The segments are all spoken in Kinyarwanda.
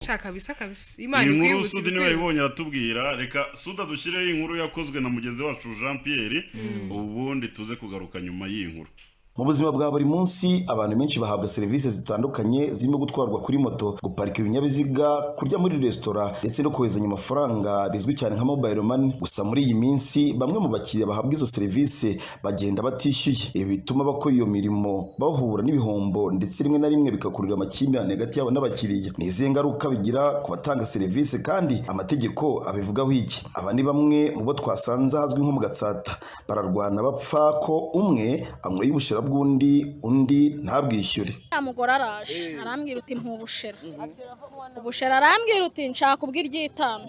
Shaka kabisa kabisa, Imana Iyi nkuru ikwibutse, Sudi niba ikwibutse. yayibonye aratubwira. Reka Suda dushyireho inkuru yakozwe na mugenzi wacu Jean Pierre, ubundi tuze kugaruka nyuma y'iyi nkuru. Mu buzima bwa buri munsi, abantu benshi bahabwa serivisi zitandukanye zirimo gutwarwa kuri moto, guparika ibinyabiziga, kurya muri resitora ndetse no koherezanya amafaranga bizwi cyane nka mobile money. Gusa muri iyi minsi bamwe mu bakiriya bahabwa izo serivisi bagenda batishyuye. Ibi bituma abakora iyo mirimo bahura n'ibihombo, ndetse rimwe na rimwe bikakurura amakimbirane hagati yabo n'abakiriya. Ni izihe ngaruka bigira ku batanga serivisi, kandi amategeko abivugaho iki? Aba ni bamwe mu bo twasanze ahazwi nko mu Gatsata, bararwana bapfa ko umwe anyweye ubushera bw'undi, undi ntabwishyure. Ya mugore araje arambwira uti: "Mpa ubushera." Ubushera arambwira uti: "Nshaka ubw'iry'itanu."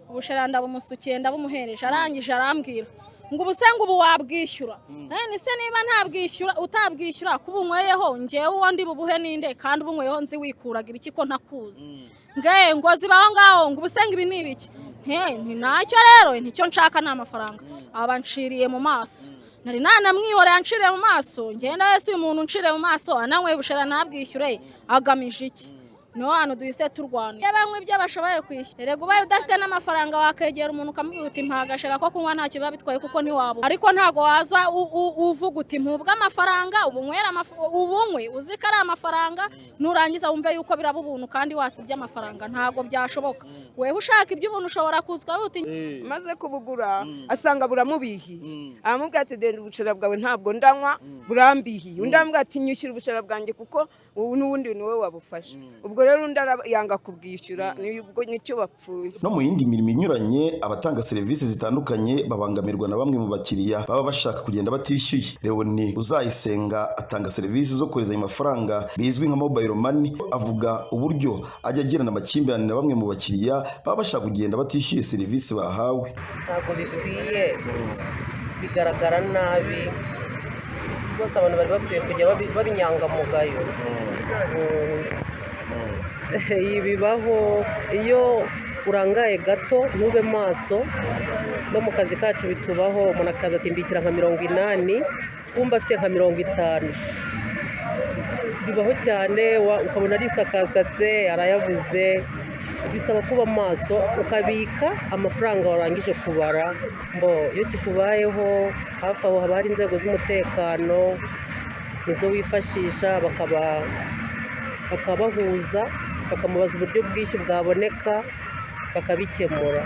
Ubushera ndabumusukiye, ndabumuhereje. Arangije arambwira ngo: "Ubu se ngo ubu wabwishyura?" None se niba ntabwishyura, utabwishyura kuba unyweyeho, ngewe uwo ndi bubuhe ninde? Kandi ubunyweyeho nzi wikuraga ibiki ko ntakuzi? Nge ngo zibaho ngaho ngo: "Ubu se ngo ibi ni ibiki?" Nti: "Ntacyo rero, nticyo nshaka ni amafaranga." Aba nciriye mu maso. Nari nanamwihoreye, anciriye mu maso. Ngenda wese, uyu muntu unciriye mu maso, ananyweye ubushera ntabwishyure, agamije iki? Niho hantu duhise turwana. Iyo banywa ibyo bashoboye kwishyura, erega ubaye udafite n'amafaranga wakegera umuntu ukamubwira uti: "Mpa agashera ko kunywa," ntacyo biba bitwaye kuko ntiwabura. Ariko ntabwo waza uvuga uti: "Mpubwe amafaranga," ubunywera ubunywe uzi ko ari amafaranga, nurangiza wumve yuko biraba ubuntu kandi watse iby'amafaranga. Ntabwo byashoboka. Wewe ushaka iby'ubuntu ushobora kuza uti Maze kubugura asanga buramubihiye, aramubwira ati: "Denda ubushera bwawe, ntabwo ndanywa, burambihiye." Undi aramubwira ati: "Nyishyura ubushera bwanjye kuko ubu n'ubundi ni wowe wabufashe." Ubwo rero undi yanga kubwishyura, nibwo nicyo bapfuye. No mu yindi mirimo inyuranye, abatanga serivisi zitandukanye babangamirwa na bamwe mu bakiriya baba bashaka kugenda batishyuye. Leoni Uzayisenga atanga serivisi zo koherezanya amafaranga bizwi nka mobile money. Avuga uburyo ajya agirana amakimbirane na bamwe mu bakiriya baba bashaka kugenda batishyuye serivisi bahawe. Ntabwo bikwiye, bigaragara nabi rwose. Abantu bari bakwiye kujya baba inyangamugayo. Ibi bibaho iyo urangaye gato, ntube maso. No mu kazi kacu bitubaho, umuntu akaza ati: "Mbikira nka 80," wumva afite nka 50. Bibaho cyane, ukabona arisakasatse, arayabuze. Bisaba kuba maso, ukabika amafaranga warangije kubara. Ngo iyo kikubayeho, hafi aho haba hari inzego z'umutekano, nizo wifashisha, bakabahuza, bakamubaza uburyo bwishyu bwaboneka, bakabikemura.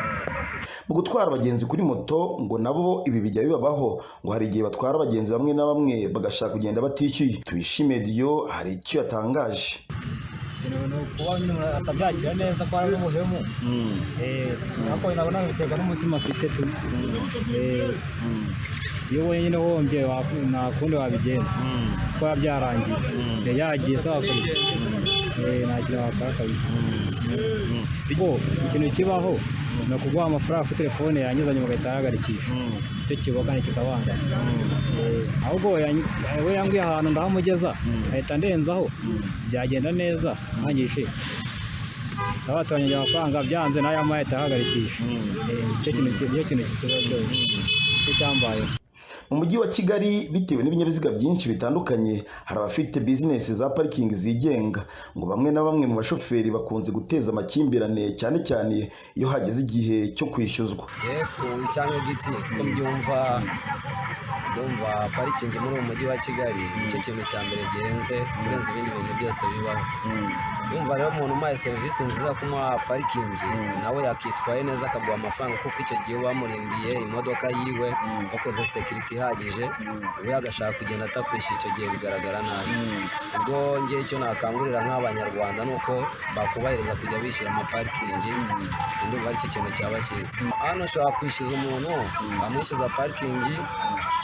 Mu gutwara abagenzi kuri moto, ngo nabo ibi bijya bibabaho. Ngo hari igihe batwara abagenzi bamwe na bamwe bagashaka kugenda batishyuye. Tuyishime Diyo hari icyo yatangaje. Ikintu ni ukuba nyine umuntu atabyakira neza ko ari n'ubuhemu, ariko nabona biterwa n'umutima afite tu. Iyo ubonye nyine uhombye, nta kundi wabigenza kuko biba byarangiye. Yagiye se wakora iki? Nta kintu wakora kabisa. Ko ikintu kibaho ni ukuguha amafaranga kuri telefone, yarangiza nyuma agahita ahagarikisha. Icyo kibaho kandi kikabangama. Ahubwo we yambwiye ahantu ndahamugeza, ahita ndenzaho, byagenda neza ntangije abatoranyije amafaranga, byanze nayo amaye ahita ahagarikisha. Nicyo kintu kibazo, nicyo cyambayeho. Mu mujyi wa Kigali, bitewe n'ibinyabiziga byinshi bitandukanye, hari abafite bizinesi za parikingi zigenga. Ngo bamwe na bamwe mu bashoferi bakunze guteza amakimbirane, cyane cyane iyo hageze igihe cyo kwishyuzwa. Ye ku cyangwa giti ko mbyumva, ndumva parikingi muri uyu mujyi wa Kigali nicyo kintu cya mbere gihenze kurenza ibindi bintu byose bibaho. Ndumva rero umuntu umpaye serivisi nziza, kumuha parikingi, nawe yakitwaye neza akaguha amafaranga, kuko icyo gihe bamurindiye imodoka yiwe, wakoze sécurité ihagije. We agashaka kugenda atakwishyuye, icyo gihe bigaragara nabi. Ubwo ngewe icyo nakangurira nk'Abanyarwanda ni uko bakubahiriza kujya bishyura amaparikingi. Ndumva ari cyo kintu cyaba cyiza. Hano ushobora kwishyuza umuntu, wamwishyuza parikingi,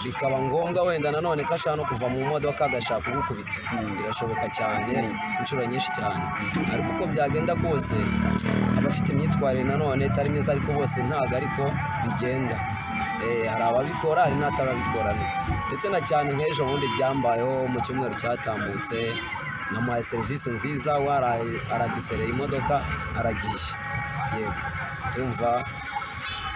bikaba ngombwa wenda nanone ko ashaka no kuva mu modoka agashaka kugukubita. Birashoboka cyane, inshuro nyinshi cyane. Ariko uko byagenda kose, abafite imyitwarire nanone itari myiza, ariko bose ntabwo ariko bigenda. Hari ababikora, hari n'atarabikora. Ndetse na cyane nk'ejo bundi byambayeho, mu cyumweru cyatambutse, namuhaye serivisi nziza, we aragisereye imodoka aragiye. Yego, urumva.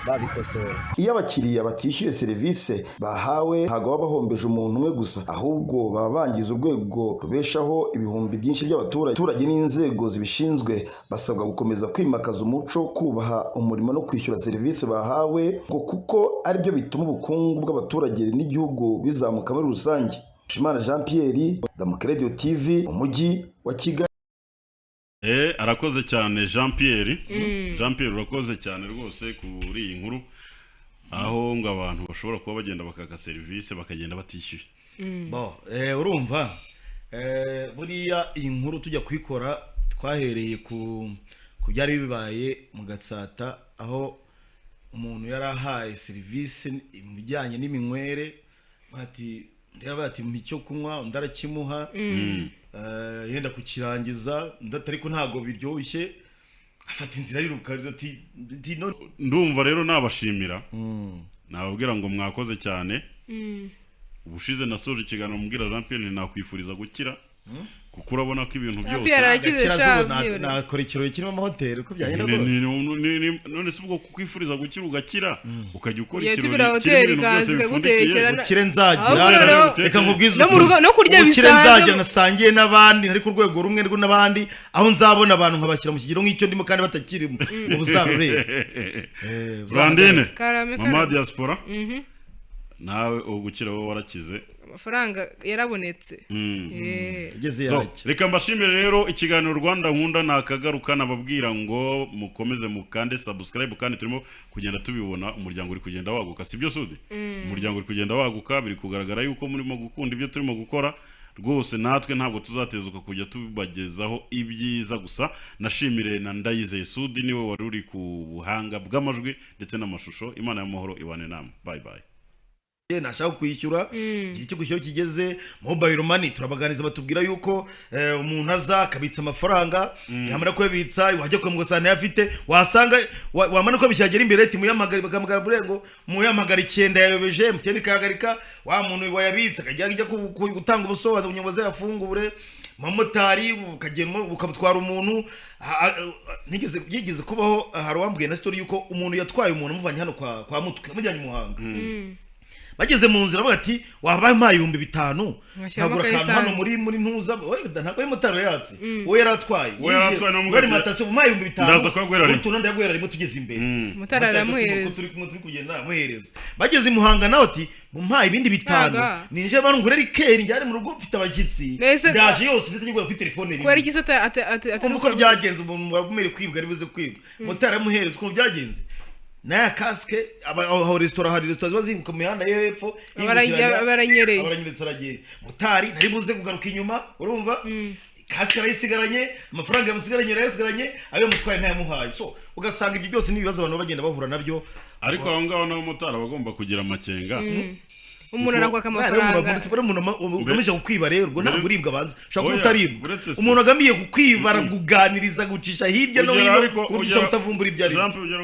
Babikosora. Iyo abakiriya batishyuye serivisi bahawe, ntabwo baba bahombeje umuntu umwe gusa, ahubwo baba bangiza urwego rubeshaho ibihumbi byinshi by'abaturage. Abaturage n'inzego zibishinzwe basabwa gukomeza kwimakaza umuco wo kubaha umurimo no kwishyura serivisi bahawe, ngo kuko aribyo bituma ubukungu bw'abaturage n'igihugu bizamuka muri rusange. Shimana Jean Pierre, Damukeredio TV, mu mujyi wa Kigali. Arakoze cyane Jean Pierre. Jean Pierre, urakoze cyane rwose kuri iyi nkuru, aho ngo abantu bashobora kuba bagenda bakaka serivisi bakagenda batishyuye. Bo, urumva, buriya iyi nkuru tujya kuyikora twahereye ku byari bibaye mu Gatsata, aho umuntu yari ahaye serivisi mu bijyanye n'iminywere, bati yarabaye ati mpa icyo kunywa, undi arakimuha, yenda kukirangiza, undi ati ariko ntabwo biryoshye, afata inzira ariruka ati no. Ndumva rero nabashimira, nababwira ngo mwakoze cyane. Ubushize nasoje ikiganiro mubwira Jean Pierre nti nakwifuriza gukira, kuko urabona ko ibintu Jean byose Pierre arakize. Agakira Sha, zubu byibura. Nakora ikirori kirimo amahoteli uko byagenda kose. None se ubwo kukwifuriza gukira, ugakira, ukajya ukora Iyo ikirori tubira kirimo hoteli ibintu byose ikaza bipfundikiye. ikagutekera Ubukire nzagira. Ahubwo noneho- Reka nkubwize No mu rugo- no kurya ubukire bisanzwe. Nzagira nasangiye n'abandi, ntari ku rwego rumwe rwo n'abandi, aho nzabona abantu nkabashyira mu kigero nk'icyo ndimo kandi batakirimo, ubu uzarureba. Brandine, Karame, mama karame. diaspora, nawe ugukira wowe warakize. Amafaranga yarabonetse. Yageze So, yajya. reka mbashimire rero. Ikiganiro Rwanda Nkunda nakagaruka, nababwira ngo mukomeze mukande subscribe, kandi turimo kugenda tubibona, umuryango uri kugenda waguka, sibyo Sudi? Umuryango uri kugenda waguka, biri kugaragara yuko murimo gukunda ibyo turimo gukora rwose. Natwe ntabwo tuzatezuka kujya tubagezaho ibyiza gusa. Nashimire na Ndayizeye Sudi, niwe wari uri ku buhanga bw'amajwi ndetse n'amashusho. Imana y'amahoro ibane namwe. Bye bye. Nashaka kwishyura, igihe cyo kwishyura kigeze, mobile money turabaganiza, batubwira yuko umuntu aza akabitsa amafaranga, yamara kuyabitsa wajya kwa ugasanga ntayafite, wasanga wamara kuyabishyira agera imbere ati muyahamagare, bagahamagara burengo muyahamagara icyenda yayobeje MTN ikayahagarika, wa muntu wayabitse akajya ajya gutanga ubusobanuro kugira ngo azayafungure. Umumotari ukagenda ukamutwara umuntu, yigeze kubaho, hari uwambwiye na story yuko umuntu yatwaye umuntu amuvanye hano kwa Mutwe amujyanye i Muhanga, bageze mu nzira bavuga ati wabaye umpaye 5000 Ngashyiramo nkagura akantu hano akayisanzu. muri ntuza. Oya, ntabwo ari motari yatse, uwo yari atwaye. Uwo yari atwaye Muri namubwira ati, alimentation umpaye 5000, "Ndaza kuyaguhera rimwe." utuntu ndayaguhera rimwe tugeze imbere. Motari aramuhereza. Turi kumwe turi kugenda aramuhereza, bageze i Muhanga nawe ati mumpaye ibindi 5 Ntaga. Ninje bano ngure rikeri njyane mu rugo mfite abashyitsi, Mbese- ndaje yose ndetse nyigura kuri telefone rimwe. Kubera iki se atari Umva uko byagenze, umuntu wakumere kwibwa ari buze kwibwa, motari aramuhereza. Ukuntu byagenze n'aya kasike, aho resitora, hari resitora ziba ziri ku mihanda yo hepfo, yibukiranya, Baranyereye. Abaranyeretse aragenda, motari ntari buze kugaruka inyuma, urumva kasike arayisigaranye, amafaranga yamusigaranye arayasigaranye, ayo mutwaye ntayamuhaye. So ugasanga ibyo byose ni ibibazo abantu bagenda bahura nabyo. Ariko aho ngaho n'abamotari aba agomba kugira amakenga. Umuntu arakwaka amafaranga. Umuntu ugamije kukwiba rero ubwo ntabwo uribwa, abanza ushobora kuba Oya, utaribwa. uretse se. Umuntu agamiye kukwiba arakuganiriza, gucisha hirya no Ugera hino, ariko- ku buryo ushobora ugera- kutavumbura ibyo arimo. Jean Pierre, ugera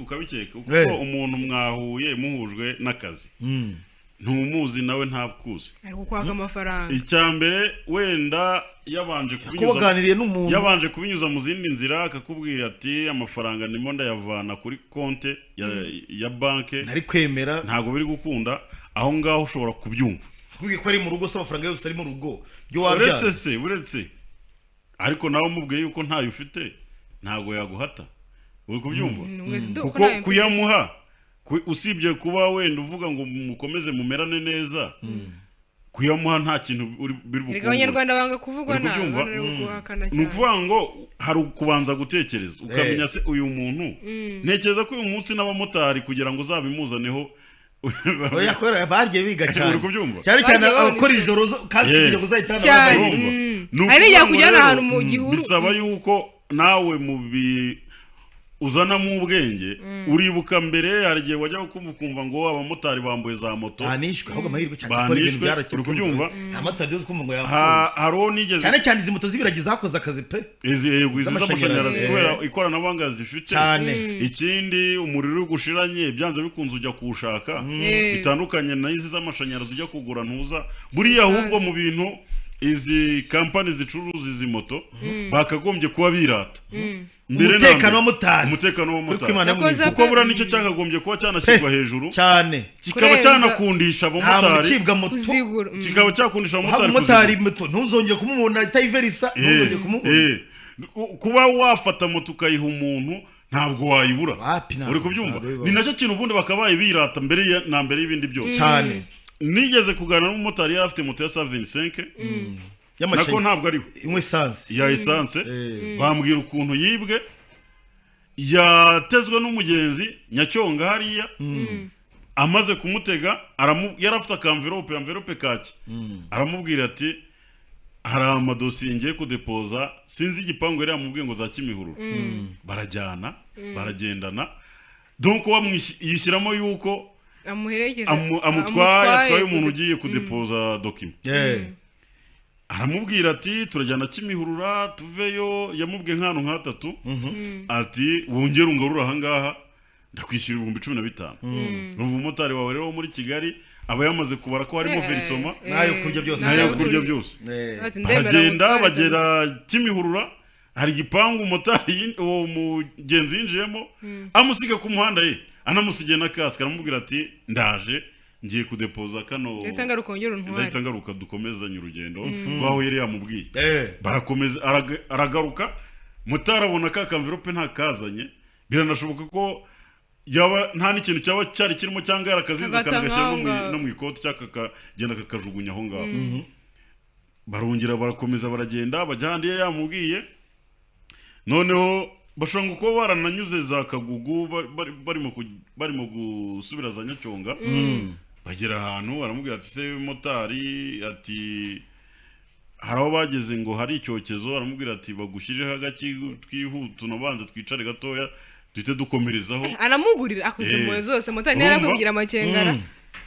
ukabikeka kuko umuntu mwahuye muhujwe n'akazi, ntumuzi nawe ntabkuzi. Ari kukwaka amafaranga. Icya mbere wenda yabanje Kuba waganiriye n'umuntu. Yabanje kubinyuza mu zindi nzira, akakubwira ati amafaranga ndimo ndayavana kuri konte ya banke, ntari kwemera, ntabwo biri gukunda. Aho ngaho ushobora kubyumva. Akubwiye ko ari mu rugo se, amafaranga yose ari mu rugo byo Uretse wabyara. se, uretse ariko nawe umubwiye yuko ntayo ufite, ntabwo yaguhata, uri kubyumva? Ko Kuko ntayo mfite. kuyamuha, usibye kuba wenda uvuga ngo mukomeze mumerane neza, kuyamuha nta kintu biri Erega bukungure. Abanyarwanda banga kuvugwa Uri nabi, kubyumva? bari guhakana Ni cyane. ukuvuga ngo hari ukubanza gutekereza ukamenya se uyu muntu. Ntekereza ko uyu munsi n'abamotari kugira ngo uzabimuzaneho Oya, kubera bagiye biga cyane. Uri kubyumva? Cyane cyane Bagiye babona abakora isuku. ijoro kasike kugira ngo uzahitane Cyane. abagabo. Urumva? Ni Hari n'igihe ukuvuga ngo akujyana rero, ahantu mu gihuru. bisaba yuko nawe mu bi uzanamo ubwenge. Uribuka mbere hari igihe wajya kumva ukumva ngo abamotari bambuye za moto. Banishwe, ahubwo amahirwe cyane gukora ibintu Banishwe, uri byarakemutse. kubyumva? Nta motari uzi kumva ngo yapfuye. Hari uwo nigeze Cyane cyane izi moto z'ibiragi zakoze akazi pe. Izi, yego, izi Z'amashanyarazi. z'amashanyarazi kubera ikoranabuhanga zifite. Cyane. Ikindi, umuriro uri gushiranye byanze bikunze ujya kuwushaka, bitandukanye n'izi z'amashanyarazi ujya kugura ntuza buriya. Ahubwo mu bintu Izi kampani zicuruza izi moto bakagombye kuba birata mbere na Umutekano mbere. w'abamotari. Umutekano Kuri w'abamotari, kw'Imana Cyakoze kuko buriya nicyo cyakagombye kuba cyanashyirwa hejuru, cyane, kikaba Kurenza- cyanakundisha Nta muntu abamotari. ucibwa moto. Kuzigura. Kikaba cyakundisha Uha abamotari umumotari kuzigura. moto, ntuzongere kumubona itayiverisa, ntuzongere kumubona. Kuba wafata moto ukayiha umuntu, ntabwo wayibura. Wapi, ntabwo Uri kubyumva? ntabwo bibaho. Ni nacyo kintu ubundi bakabaye birata mbere na mbere y'ibindi byose. Cyane. Nigeze kuganira n'umumotari, yari afite moto ya 125, Y'amashyanyarazi. nako ntabwo ariwe. Inywa esanse. Ya esanse. Bambwira ukuntu yibwe, yatezwe n'umugenzi Nyacyonga hariya. Amaze kumutega, yari afite akamverope, amverope kaki, aramubwira ati hari amadosiye ngiye kudepoza, sinzi igipangu yari yamubwiye ngo za Kimihurura. Barajyana, baragendana, donc yishyiramo yuko Amuherekeje. amutwaye, atwaye umuntu ugiye kudepoza document. Aramubwira ati turajyana Kimihurura, tuveyo. Yamubwiye nk'ahantu nk'hatatu, ati wongere ungarure ahangaha, ndakwishyura 15,000. Urumva umumotari wawe rero wo muri Kigali aba yamaze kubara ko harimo versement N'ayo kurya byose. N'ayo kurya byose. Ati, ndemera Baragenda, mutware. bagera Kimihurura, hari igipangu umumotari uwo mugenzi yinjiyemo, amusiga ku muhanda ye, anamusigiye na kasike, aramubwira ati ndaje, ngiye kudepoza kano. Ndahita ngaruka wongere untware. Ndahita ngaruka dukomezanye urugendo rwaho yari yamubwiye. Barakomeza, aragaruka, motari abona ka kamverope ntakazanye. Biranashoboka ko yaba nta n'ikintu cyaba cyari kirimo, cyangwa yarakazinze Agata akanagashyira nk'aho ngaho. no mu ikoti, cyangwa kakagenda kakajugunya aho ngaho. Barongera barakomeza, baragenda, bajya ahandi yari yamubwiye. Noneho bashobora ngo kuba barananyuze za Kagugu, barimo gusubira za Nyacyonga, bagera ahantu aramubwira ati se motari, ati hari aho bageze ngo hari icyokezo, aramubwira ati bagushyirireho agaki twihute, tunabanze twicare gatoya, duhite dukomerezaho. Aramugurira akoze impuhwe zose motari ntiyari Urumva? akwiye kugira amakengara.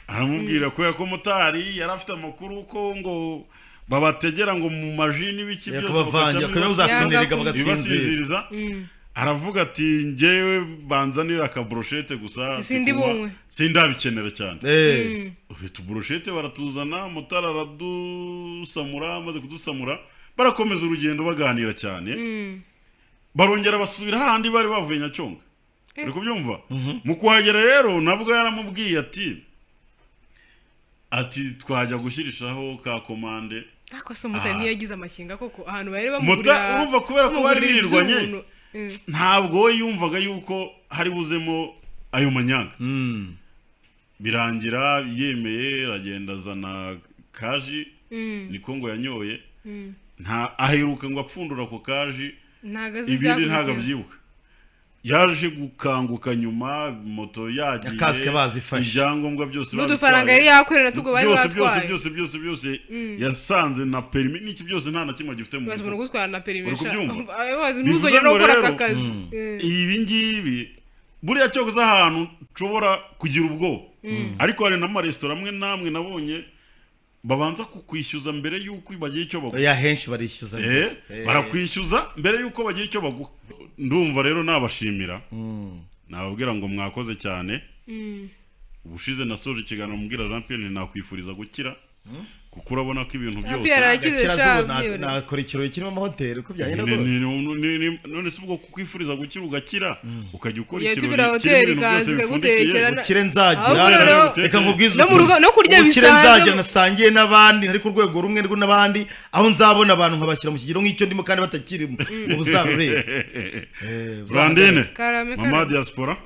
Aramubwira, kubera ko motari yari afite amakuru ko ngo babategera ngo mu maji n'ibiki Ya, byose, kubavangira, bakajya bakajya bazafiniriga, bagasinzira. bibasinziriza. Aravuga ati njyewe banzanira akabroshete gusa, ati Sindi kunywa, bunywe. sindabikenera cyane. Ufite uburoshete, baratuzana, motari aradusamura. Amaze kudusamura, barakomeza urugendo baganira cyane. Barongera basubira hahandi bari bavuye Nyacyonga. Uri kubyumva? Mu kuhagera rero nabwo yaramubwiye ati twajya gushyirishaho ka komande. Ariko se motari Ah. ntiyagize amakinga koko, ahantu bari Mota bamugurira, urumva kubera ko bari bamugurira birirwanye, iby'ubuntu. Ntabwo we yumvaga yuko hari buzemo ayo manyanga. Birangira yemeye, aragenda azana kaji, niko ngo yanyoye. Nta aheruka ngo apfundura ako kaji. Ntago azi Ibindi ntabwo ibyakurikiyeho. abyibuka. Yaje gukanguka nyuma moto yagiye, Kasike bazifashe. ibyangombwa byose N'udufaranga babitwaye. yari yakorera natwo bari Byose, batwaye. byose, byose, byose, byose. Yasanze na perimi n'iki byose nta na kimwe gifite mu Bazi umuntu mufuka. gutwara na perimi. Uri Sha. kubyumva? Abazi, Bivuze ntuzongere no ngo gukora rero, aka kazi. Ibi ngibi buriya cyokoze ahantu nshobora kugira ubwoba, ariko hari n'amaresitora amwe n'amwe nabonye babanza kukwishyuza mbere y'uko bagira icyo baguha. Oya, henshi barishyuza. Barakwishyuza mbere y'uko bagira icyo baguha. Ndumva rero nabashimira, nababwira ngo mwakoze cyane. Ubushize nasoje ikiganiro mubwira Jean Pierre nti nakwifuriza gukira, kuko urabona ko ibintu Jean byose Pierre arakize. Agakira Sha, zubu byibura. nakora ikirori kirimo amahoteli uko byagenda kose. None se ubwo kukwifuriza gukira, ugakira, ukajya ukora Iyo ikirori tubira kirimo hoteli ibintu byose ikaza bipfundikiye. ikagutekera Ubukire nzagira, Ahubwo noneho- reka nkubwize No mu ukuri. rugo- no kurya Ubukire bisanzwe. nzagira nasangiye n'abandi, ntari ku rwego rumwe rwo n'abandi, aho nzabona abantu nkabashyira mu kigero nk'icyo ndimo kandi batakirimo, ubu uzarureba. Brandine, Karame, mama karame. diaspora,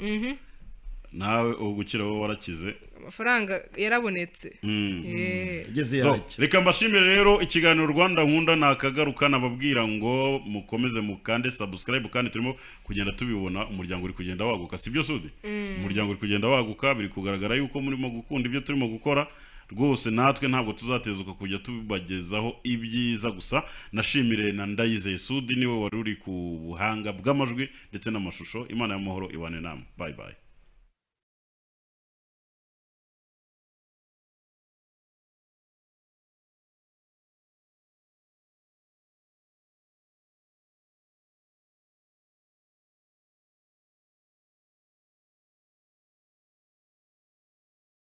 nawe ubu gukira wowe warakize. Amafaranga yarabonetse. Yageze So, yajya. reka mbashimire rero. Ikiganiro Rwanda Nkunda nakagaruka, nababwira ngo mukomeze mukande subscribe, kandi turimo kugenda tubibona, umuryango uri kugenda waguka, sibyo Sudi? Umuryango uri kugenda waguka, biri kugaragara yuko murimo gukunda ibyo turimo gukora rwose. Natwe ntabwo tuzatezuka kujya tubagezaho ibyiza gusa. Nashimire na Ndayizeye Sudi, niwe wari uri ku buhanga bw'amajwi ndetse n'amashusho. Imana y'amahoro ibane namwe. Bye bye.